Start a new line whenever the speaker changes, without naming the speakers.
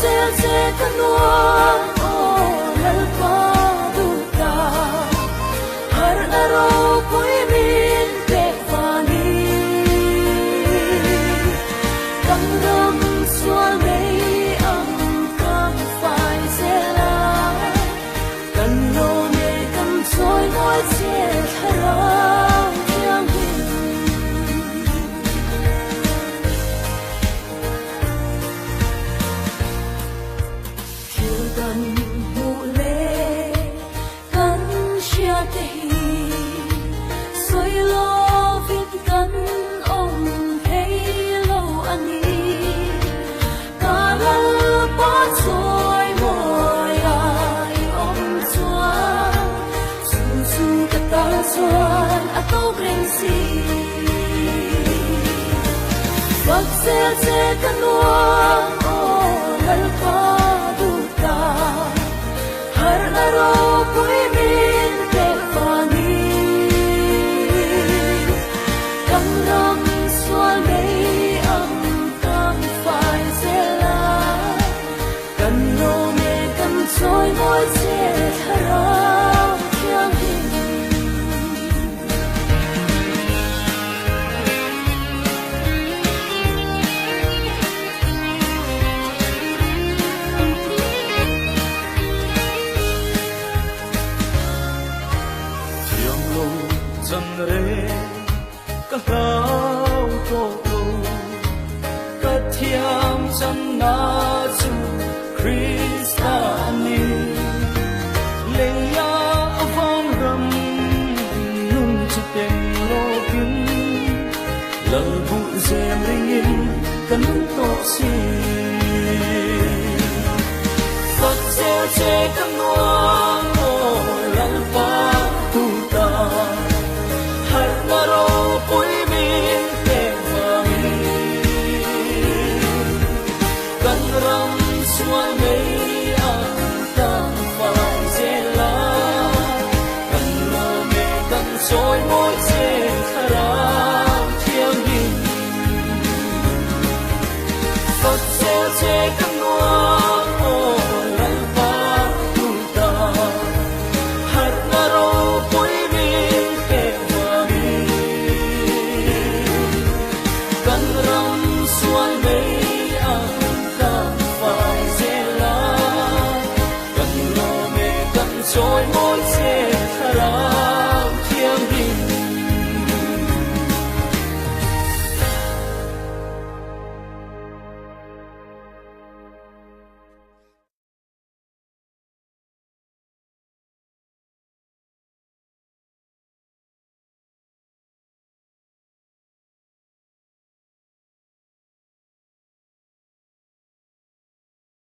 zel che ka nuam aw Lalpa duhta Harhna ropui min pek vangin Kan ram sual mei ang kan fai zel a Kan lawm e kan chawi mawi che thlarau thianghlim. Thil kan hmuh leh kan hriat te hi sawi lovin kan awm thei lo a ni. Ka Lalpa chawi mawi a i awm chuan chu chu ka tal chuan a tawk reng si. Fak zel che ka nuam aw Lalpa duhta harhna ropui min pek vangin kan ram sual mei ang kan fai zel a kan lawm e kan chawi mawi che thlarau thianghlim.
Thiam lo chan reng ka hlau tawh lo, ka thiam channa chu Krista a ni. Leia a vang ram nun chu teng lawkin, Lal buh zem ringin ka nun tawh si. Fak zel che ka nuam aw Lalpa tuta, harhna ropui min pek vangin. Kan ram sual mei